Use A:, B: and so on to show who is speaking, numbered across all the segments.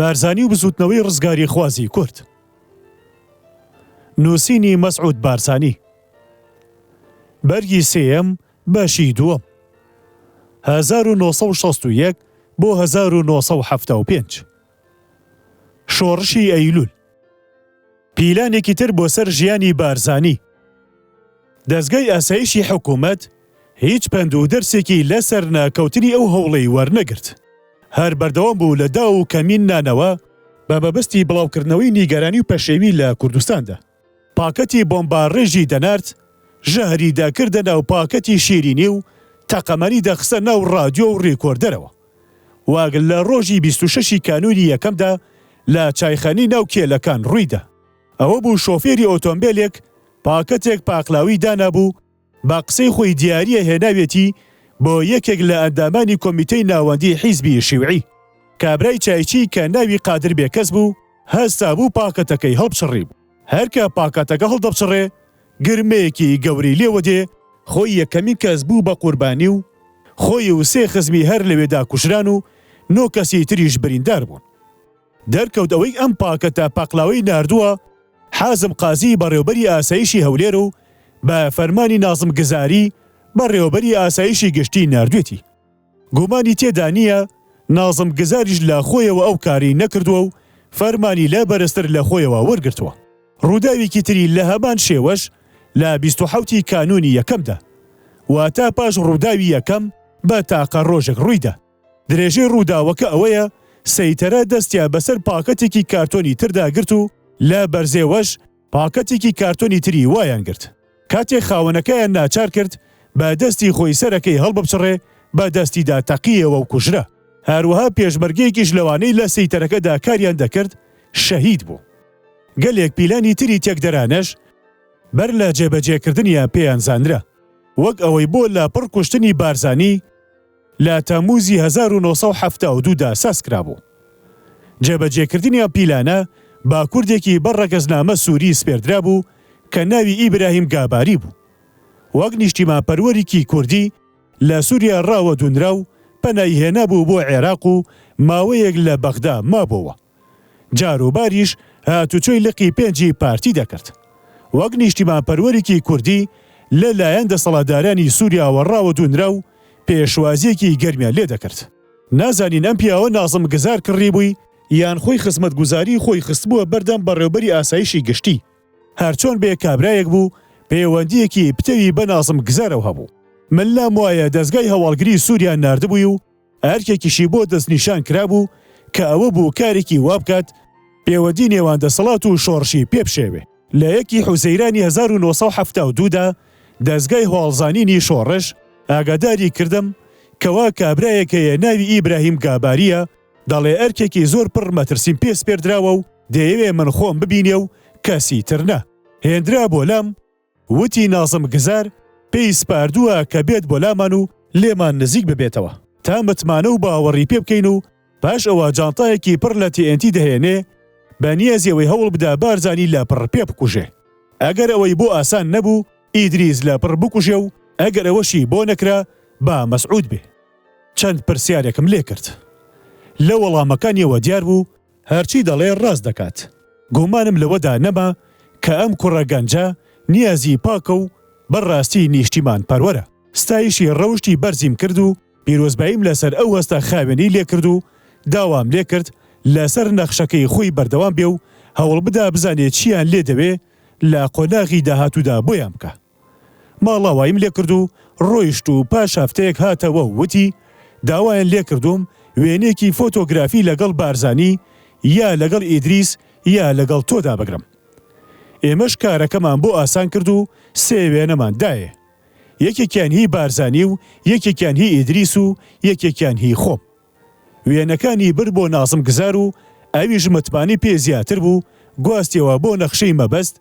A: بارزانی و بزووتنەوەی ڕزگاریخوازی کورد. نووسینی مەسعود بارزانی. بەرگی سێیەم بەشی دووەم. 1961 بۆ 1975. شۆڕشی ئەیلوول. پیلانێکی تر بۆ سەر ژیانی بارزانی. دەزگای ئاسایشی حکوومەت هیچ پەند و دەرسێکی لە سەرنەکەوتنی ئەو هەوڵەی وەرنەگرت. هەر بەردەوام بوو لە داو و کەمین نانەوە بە مەبەستی بڵاوکردنەوەی نیگەرانی و پەشێوی لە کوردستاندا. پاکەتی بۆمباڕێژی دەنارد، ژەهری دەکردە ناو پاکەتی شیرینی و تەقەمەنی دەخستە ناو ڕادیۆ و ڕیکۆردەرەوە. وەک لە ڕۆژی 26 ی کانوونی یەکەمدا لە چایخانەی ناو کێلەکان ڕوویدا. ئەوە بوو شۆفێری ئۆتۆمبێلێک پاکەتێک پاقلاوی دانابوو، بە قسەی خۆی دیارییە هێناوێتی بۆ یەکێک لە ئەندامانی کۆمیتەی ناوەندی حیزبی شیوعی. کابرای چایچی کە ناوی قادر بێکەس بوو، هەستابوو پاکەتەکەی هەڵپچڕیبوو. هەر کە پاکەتەکە هەڵدەپچڕێ، گرمەیەکی گەورەی لێوە دێ، خۆی یەکەمین کەس بوو بە قوربانی و خۆی و سێ خزمی هەر لەوێدا کوژران و نۆ کەسی تریش بریندار بوون. دەرکەوت ئەوەی ئەم پاکەتە پاقلاوەی ناردووە حازم قازی بەڕێوبەری ئاسایشی هەولێر و بە فەرمانی نازم گزاری بەڕێوەبەری ئاسایشی گشتی ناردوێتی. گومانی تێدا نییە نازم گزاریش لە خۆیەوە ئەو کارەی نەکردووە و فەرمانی لە بەرزتر لە خۆیەوە وەرگرتووە. ڕووداوێکی تری لە هەمان شێوەش لە 27 ی کانوونی یەکەمدا واتە پاش ڕووداوی یەکەم بە تاقە ڕۆژێک ڕوویدا. درێژەی ڕووداوەکە ئەوەیە سەیتەرە دەستیان بەسەر پاکەتێکی کارتۆنی تردا گرت و لە بەرزێوەش پاکەتێکی کارتۆنی تری وایان گرت. کاتێک خاوەنەکەیان ناچار کرد بە دەستی خۆی سەرەکەی هەڵبپچڕێ بە دەستیدا تەقییەوە و کوژرا. هەروەها پێشمەرگەیەکیش لەوانەی لە سەیتەرەکەدا کاریان دەکرد شەهید بوو. گەلێک پیلانی تری تێکدەرانەش بەر لە جێبەجێکردنیان پێیان زانرا. وەک ئەوەی بۆ لەپڕ کوشتنی بارزانی، لە تەمموزی 1972 دا سازکرابوو. جێبەجێکردنی ئەم پیلانە بە کوردێکی بە ڕەگەزنامە سووری سپێردرابوو کە ناوی ئیبراهیم گاباری بوو. وەک نیشتیمانپەروەرێکی کوردی لە سووریا ڕاوەدوونرا و پەنای هێنابوو بۆ عێراق و ماوەیەک لە بەغدا مابۆوە. جاروباریش هاتوچۆی لقی پێنجی پارتی دەکرد. وەک نیشتیمانپەروەرێکی کوردی لە لایەن دەسەڵاتدارانی سوریاوە ڕاوەدوونرا و پێشوازییەکی گەرمیان لێ دەکرد. نازانین ئەم پیاوە نازم گزار کڕیبووی یان خۆی خزمەتگوزاری خۆی خستبووە بەردەم بەڕێوبەری ئاسایشی گشتی. هەرچۆن بێ کابرایەک بوو پەیوەندییەکی پتەوی بە نازم گزارەوە هەبوو. من لام وایە دەزگای هەواڵگری سوریا ناردبووی و ئەرکێکیشی بۆ دەستنیشان کرابوو کە ئەوە بوو کارێکی وا بکات پێوەندی نێوان دەسەڵات و شۆڕشی پێ بشێوێ. لە یەکی حوزەیرانی 1972 دا دەزگای هەواڵزانینی شۆڕش ئاگاداری کردم کەوا کابرایەک هەیە ناوی ئیبراهیم گابارییە دەڵێ ئەرکێکی زۆر پڕ مەترسیم پێ سپێردراوە و دەیەوێ من خۆم ببینێ و کەسی تر نا. هێندرا بۆ لام وتی نازم گزار پێی سپاردووە کە بێت بۆ لامان و لێمان نزیک ببێتەوە تا متمانە و باوەڕی پێ بکەین و پاش ئەوە جانتایەکی پڕ لە TNT دەهێنێ بە نیازی ئەوەی هەوڵ بدا بارزانی لە پڕ پێ بکوژێ ئەگەر ئەوەی بۆ ئاسان نەبوو ئیدریس لە پڕ بکوژێ و ئەگەر ئەوەشی بۆ نەکرا با مەسعود بێ. چەند پرسیارێکم لێ کرد لە وەڵامەکانیەوە دیار بوو هەرچی دەڵێ ڕاست دەکات. گومانم لەوەدا نەما کە ئەم کوڕە گەنجە نیازی پاکە و بە ڕاستی نیشتیمان پەروەرە. ستایشی ڕەوشتی بەرزیم کرد و پیرۆزباییم لەسەر ئەو هەستە خاوێنەی لێ کرد و داوام لێ کرد لەسەر نەخشەکەی خۆی بەردەوام بێ و هەوڵبدا بزانێ چییان لێ دەوێ لە قۆناغی داهاتوودا بۆیان بکا. ماڵاواییم لێ کرد و ڕۆیشت و پاش هەفتەیەک هاتەوە و وتی، داوایان لێ کردووم وێنەیەکی فۆتۆگرافی لەگەڵ بارزانی یا لەگەڵ ئیدریس یا لەگەڵ تۆدا بگرم. ئێمەش کارەکەمان بۆ ئاسان کرد و سێ وێنەمان دایێ. یەکێکیان هی بارزانی و یەکێکیان هی ئیدریس و یەکێکیان هی خۆم. وێنەکانی برد بۆ نازم گزار و ئەویش متمانەی پێ زیاتر بوو، گواستیەوە بۆ نەخشەی مەبەست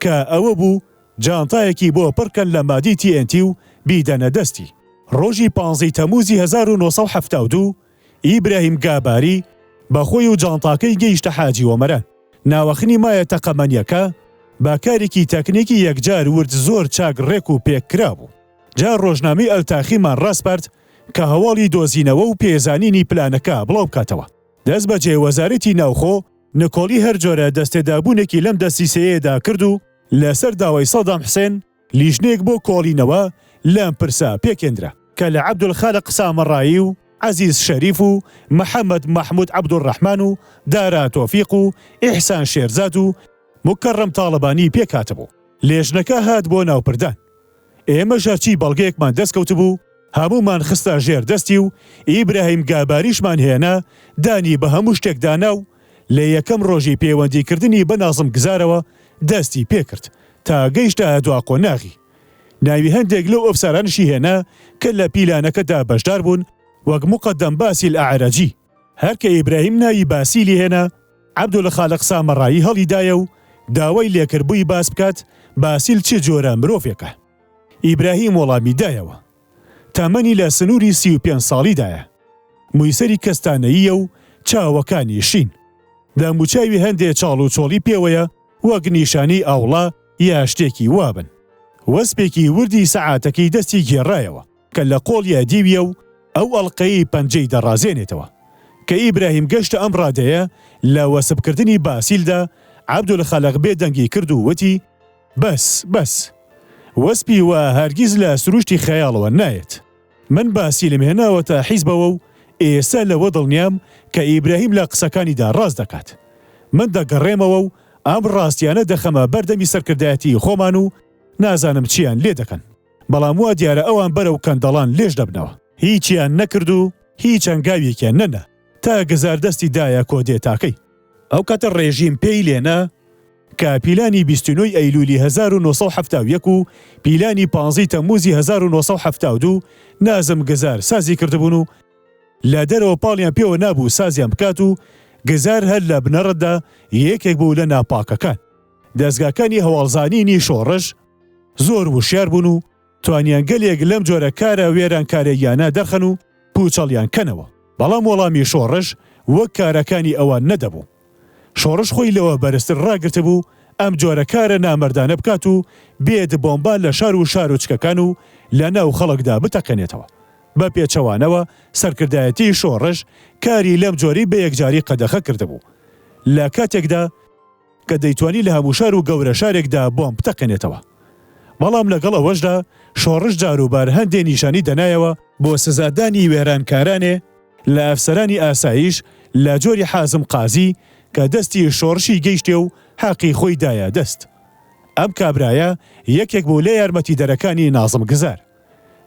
A: کە ئەوە بوو جانتایەکی بۆ پڕ کەن لە مادەی TNT و بیدەنە دەستی. ڕۆژی پانزەی تەمووزی 1972 ئیبراهیم گاباری بە خۆی و جانتاکەی گەیشتە حاجی ئۆمەران. ناوەخنی مایە تەقەمەنیەکە بە کارێکی تەکنیکی یەکجار ورد زۆر چاک ڕێک و پێک کرابوو. جا ڕۆژنامەی ئەلتاخیمان ڕاسپارد کە هەواڵی دۆزینەوە و پێزانینی پلانەکە بڵاو بکاتەوە. دەستبەجێ وەزارەتی ناوخۆ نکۆڵی هەر جۆرە دەستێدابوونێکی لەم دەسیسەیەدا کرد و لەسەر داوای سەدام حسێن لیژنەیەک بۆ کۆڵینەوە لەم پرسە پێکهێنرا کە لە عەبدولخالق سامەڕایی و عەزیز شەریف و محەمەد مەحمود عەبدولڕەحمان و دارا تۆفیق و ئیحسان شێرزاد و موکەڕەم تاڵەبانی پێکهاتبوو. لێژنەکە هات بۆ ناوپردان. ئێمەش هەرچی بەڵگەیەکمان دەستکەوتبوو هەموومان خستە ژێر دەستی و ئیبراهیم گاباریشمان هێنا دانی بە هەموو شتێکدا نا و لە یەکەم ڕۆژی پەیوەندیکردنی بە نازم گزارەوە دەستی پێکرد تا گەیشتە دوا قۆناغی. ناوی هەندێک لەو ئەفسەرانەشی هێنا کە لە پیلانەکەدا بەشدار بوون وەک موقەدەم باسیل ئەعرەجی. هەر کە ئیبراهیم ناوی باسیلی هێنا، عەبدولخالق سامەڕایی هەڵیدایە و داوای لێکرد بووی باس بکات باسیل چ جۆرە مرۆڤێکە. ئیبراهیم وەڵامی دایەوە. تەمەنی لە سنووری 35 ساڵیدایە. مووی سەری کەستانەییە و چاوەکانی شین. دەموچاوی هەندێ چاڵ و چۆڵی پێوەیە وەک نیشانەی ئاوڵا یا شتێکی وابن. وەسپێکی وردی سەعاتەکەی دەستی گێڕایەوە. کە لە قۆڵیا دیویە و ئەو ئەڵقەیەی پەنجەی دەڕازێنێتەوە. کە ئیبراهیم گەشتە ئەم ڕادەیە لە وەسفکردنی باسیلدا، عەبدولخالق بێ دەنگی کرد و وتی، بەس، بەس. وەسپی وا هەرگیز لە سروشتی خەیاڵەوە نایەت. من باسیلم هێناوەتە حیزبەوە و ئێستا لەوە دڵنیام کە ئیبراهیم لە قسەکانیدا ڕاست دەکات. من دەگەڕێمەوە و ئەم ڕاستیانە دەخەمە بەردەمی سەرکردایەتیی خۆمان و نازانم چییان لێ دەکەن. بەڵام وا دیارە ئەوان بەرەو کەندەڵان لێژ دەبنەوە. هیچیان نەکرد و هیچ هەنگاوێکیان نەنا تا گزار دەستی دایە کۆدێتاکەی. ئەو کاتە ڕێژیم پێی لێنا کە پیلانی 29 ی ئەیلوولی 1971 و پیلانی پانزەی تەممووزی 1972 نازم گزار سازی کردبوون و لە دەرەوە پاڵیان پێوە نابوو سازیان بکات و گزار هەر لە بنەڕەتدا یەکێک بوو لە ناپاکەکان. دەزگاکانی هەواڵزانینی شۆڕش زۆر وشیار بوون و توانیان گەلێک لەم جۆرە کارە وێرانکارەییانە دەرخەن و پووچەڵیان کەنەوە، بەڵام وەڵامی شۆڕش وەک کارەکانی ئەوان نەدەبوو. شۆڕش خۆی لەوە بەرزتر ڕاگرتبوو ئەم جۆرە کارە نامەردانە بکات و بێت بۆمبا لە شار و شارۆچکەکان و لە ناو خەڵکدا بتەقێنێتەوە. بە پێچەوانەوە سەرکردایەتیی شۆڕش کاری لەم جۆرەی بە یەکجاری قەدەخە کردبوو. لە کاتێکدا. کە دەیتوانی لە هەموو شار و گەورە شارێکدا بۆمب بتەقێنێتەوە. بەڵام لەگەڵ ئەوەشدا شۆڕش جاروبار هەندێ نیشانی دەنایەوە بۆ سزادانی وێرانکارانێ لە ئەفسەرانی ئاسایش لە جۆری حازم قازی کە دەستی شۆڕشی گەیشتێ و حەقی خۆی دایە دەست. ئەم کابرایە یەکێک بوو لە یارمەتیدەرەکانی نازم گزار.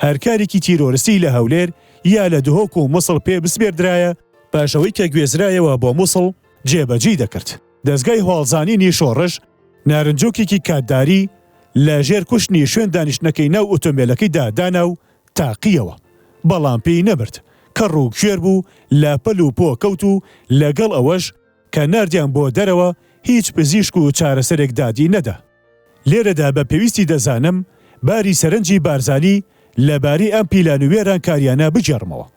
A: هەر کارێکی تیرۆرستی لە هەولێر یا لە دهۆک و موسڵ پێ بسپێردرایە، پاش ئەوەی کە گوێزرایەوە بۆ موسڵ جێبەجێی دەکرد. دەزگای هەواڵزانینی شۆڕش نارنجۆکێکی کاتداری لە ژێر کوشنی شوێن دانیشتنەکەی ناو ئۆتۆمبێلەکەیدا دانا و تاقییەوە، بەڵام پێی نەبرد، کەڕ و کوێر بوو لە پەل و پۆ کەوت و لەگەڵ ئەوەش کە ناردیان بۆ دەرەوە هیچ پزیشک و چارەسەرێک دادی نەدا. لێرەدا بە پێویستی دەزانم باری سەرنجی بارزانی لە بارەی ئەم پیلان و وێرانکاریانە بگێڕمەوە.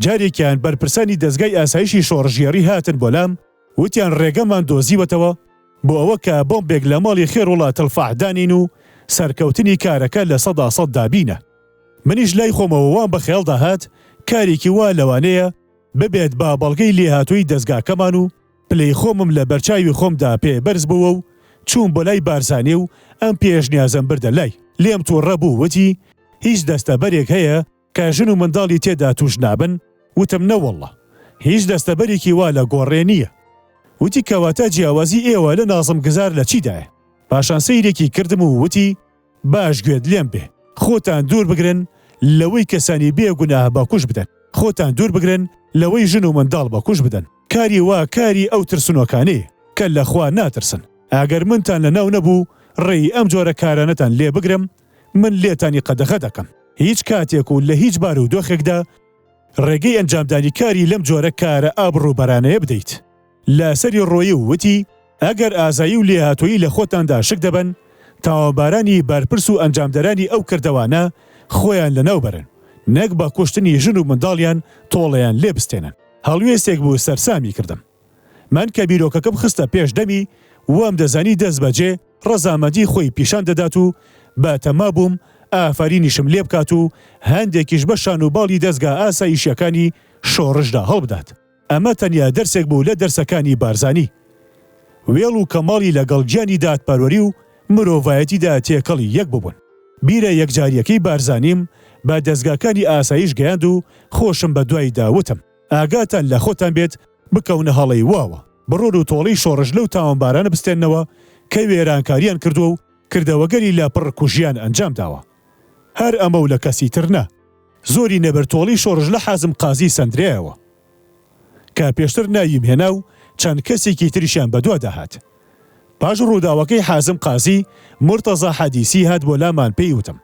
A: جارێکیان بەرپرسانی دەزگای ئاسایشی شۆڕشگێڕی هاتن بۆ لام وتیان ڕێگەمان دۆزیوەتەوە بۆ ئەوە کە بۆمبێک لە ماڵی خێروڵا تڵفاح دانێین و سەرکەوتنی کارەکە 100% دابینە. منیش لای خۆمەوە وام بە خەیاڵدا هات کارێکی وا لەوانەیە ببێت بە بەڵگەی لێهاتوویی دەزگاکەمان و پلەی خۆمم لە بەرچاوی خۆمدا پێ بەرز بۆوە و چووم بۆ لای بارزانی و ئەم پێشنیازەم بردە لای. لێم تووڕە بوو وتی هیچ دەستەبەرێک هەیە کە ژن و منداڵی تێدا تووش نابن؟ وتم نەوەڵڵا هیچ دەستەبەرێکی وا لە گۆڕێ نییە. وتی کەواتە جیاوازی ئێوە لە نازم گزار لە چیدایە؟ پاشان سەیرێکی کردم و وتی باش گوێت لێم بێ، خۆتان دوور بگرن لەوەی کەسانی بێ گوناه بە کوشت بدەن، خۆتان دوور بگرن لەوەی ژن و منداڵ بە کوشت بدەن، کاری وا کاری ئەو ترسنۆکانەیە کە لە خوا ناترسن، ئەگەر منتان لە ناو نەبوو ڕێی ئەم جۆرە کارانەتان لێ بگرم، من لێتانی قەدەغە دەکەم هیچ کاتێک و لە هیچ بار و دۆخێکدا ڕێگەی ئەنجامدانی کاری لەم جۆرە کارە ئابڕووبەرانەیە بدەیت. لە سەری ڕۆیی و وتی، ئەگەر ئازایی و لێهاتوویی لە خۆتاندا شک دەبەن، تاوانبارانی بەرپرس و ئەنجامدەرانی ئەو کردەوانە خۆیان لەناو بەرن، نەک بە کوشتنی ژن و منداڵیان تۆڵەیان لێ بستێنن. هەڵوێستێک بوو سەرسامی کردم. من کە بیرۆکەکەم خستە پێش دەمی، وام دەزانی دەستبەجێ ڕەزامەندی خۆی پیشان دەدات و بە تەما بووم ئافەرینیشم لێ بکات و هەندێکیش بە شان و باڵی دەزگا ئاسایشییەکانی شۆڕشدا هەڵبدات. ئەمە تەنیا دەرسێک بوو لە دەرسەکانی بارزانی. وێڵ و کەماڵی لەگەڵ گیانی دادپەروەری و مرۆڤایەتیدا تێکەڵی یەک ببوون. بیرە یەکجارییەکەی بارزانیم بە دەزگاکانی ئاسایش گەیاند و خۆشم بە دوایدا وتم، ئاگاتان لە خۆتان بێت بکەونە هەڵەی واوە، بڕۆن و تۆڵەی شۆڕش لەو تاوانبارانە بستێننەوە کە وێرانکارییان کردووە و کردەوەگەلی لە پڕ کوژیان ئەنجام داوە. هەر ئەمە و لە کەسی تر نا. زۆری نەبرد تۆڵەی شۆڕش لە حازم قازی سەندرایەوە. کە پێشتر ناویم هێنا و چەند کەسێکی تریشیان بەدوادا هات. پاش ڕووداوەکەی حازم قازی، مورتەزا حەدیسی هات بۆ لامان پێی وتم،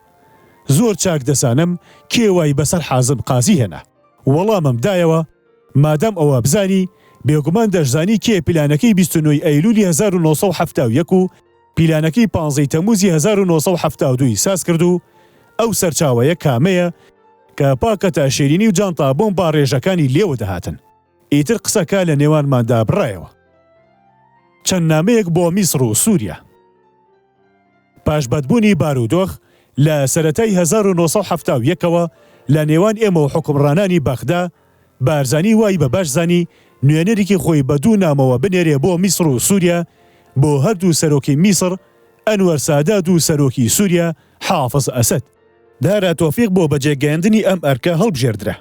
A: زۆر چاک دەزانم کێ وای بەسەر حازم قازی هێنا. وەڵامم دایەوە، مادام ئەوە بزانی، بێگومان دەشزانی کێ پلانەکەی 29 ی ئەیلولی 1971 و پیلانەکەی پانزەی تەموزی 1972 ی ساز کرد و ئەو سەرچاوەیە کامەیە کە پاکەتە شیرینی و جانتا بۆمبا ڕێژەکانی لێوە دەهاتن. ئیتر قسەکە لە نێوانماندا بڕایەوە. چەند نامەیەک بۆ میسڕ و سوریا. پاش بەدبوونی بارودۆخ لە سەرەتای 1971 ەوە لە نێوان ئێمە و حوکمڕانانی بەغدا، بارزانی وای بە باش زانی نوێنەرێکی خۆی بە دوو نامەوە بنێرێ بۆ میسڕ و سوریا بۆ هەردوو سەرۆکی میسڕ ئەنوەر سادات و سەرۆکی سوریا حافز ئەسەد. دارا تۆفیق بۆ بەجێگەیاندنی ئەم ئەرکە هەڵبژێردرا.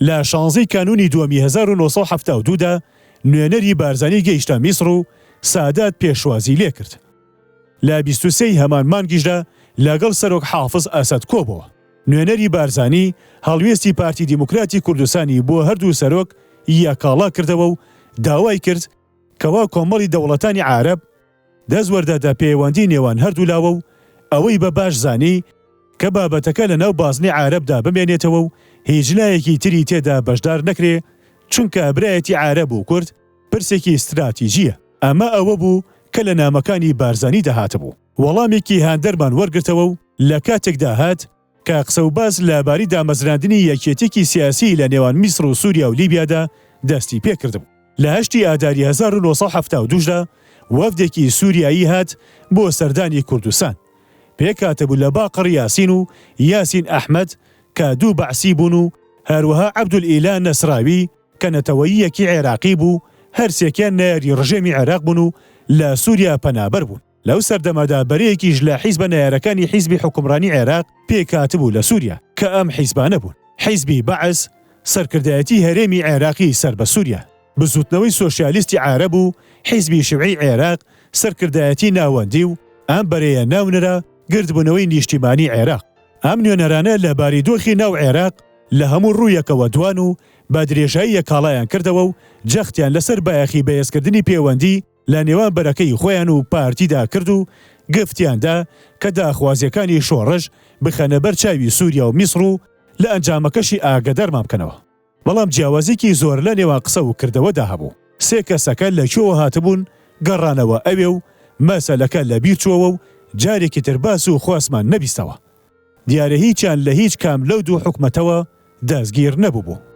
A: لە شانزەی کانوونی دووەمی 1972 دا نوێنەری بارزانی گەیشتە میسڕ و سادات پێشوازی لێکرد. لە 23 ی هەمان مانگیشدا لەگەڵ سەرۆک حافز ئەسەد کۆبۆوە. نوێنەری بارزانی هەڵوێستی پارتی دیموکراتی کوردستانی بۆ هەردوو سەرۆک یەکاڵا کردەوە و داوای کرد کەوا کۆمەڵی دەوڵەتانی عارەب دەست وەرداتە پێوەندی نێوان هەردوولاوە و ئەوەی بە باش زانی کە بابەتەکە لە ناو بازنەی عارەبدا بمێنێتەوە و هیچ لایەکی تری تێدا بەشدار نەکرێ چونکە برایەتی عارەب و کورد پرسێکی ستراتیجییە. ئەمە ئەوە بوو کە لە نامەکانی بارزانیدا هاتبوو. وەڵامێکی هاندەرمان وەرگرتەوە و لە کاتێکدا هات کە قسە و باس لە باری دامەزراندنی یەکێتیەکی سیاسیی لە نێوان میسر و سوریا و لیبیادا دەستی پێکردبوو. لە هەشتی ئاداری 1972 دا وەفدێکی سوریایی هات بۆ سەردانی کوردستان. پێکهاتبوو لە باقڕ یاسین و یاسین ئەحمەد کە دوو بەعسی بوون و هەروەها عەبدولئیلا نەسراوی کە نەتەوەییەکی عێراقی بوو، هەرسێکیان نەیاری ڕژێمی عێراق بوون و لە سوریا پەنابەر بوون. لەو سەردەمەدا بەرەیەکیش لە حیزبە نەیارەکانی حیزبی حوکمڕانی عێراق پێکهاتبوو لە سوریا کە ئەم حیزبانە بوون، حیزبی بەعس، سەرکردایەتی هەرێمی عێراقی سەر بە سوریا، بزوتنەوەی سۆشیالیستی عارەب و حیزبی شیوعی عێراق، سەرکردایەتی ناوەندی و ئەم بەرەیە ناونرا گردبوونەوەی نیشتیمانی عێراق. ئەم نوێنەرانە لە باری دۆخی ناو عێراق لە هەموو ڕوویەکەوە دوان و بە درێژایی یەکاڵایان کردەوە و جەختیان لەسەر بایەخی بەهێزکردنی پێوەندی لە نێوان بەرەکەی خۆیان و پارتیدا کرد و گفتیان دا کە داخوازییەکانی شۆڕش بخەنە بەر چاوی سووریا و میسڕ و لە ئەنجامەکەشی ئاگەدارمان بکەنەوە. بەڵام جیاوازییەکی زۆر لە نێوان قسە و کردەوەدا هەبوو. سێ کەسەکە لە کوێوە هاتبوون گەڕانەوە ئەوێ و مەسەلەکە لە بیر چووەوە و جارێکی تر باس و خواسمان نەبیستەوە. دیارە هیچیان لە هیچ کام لەو دوو حکومەتەوە دەستگیر نەبووبوو.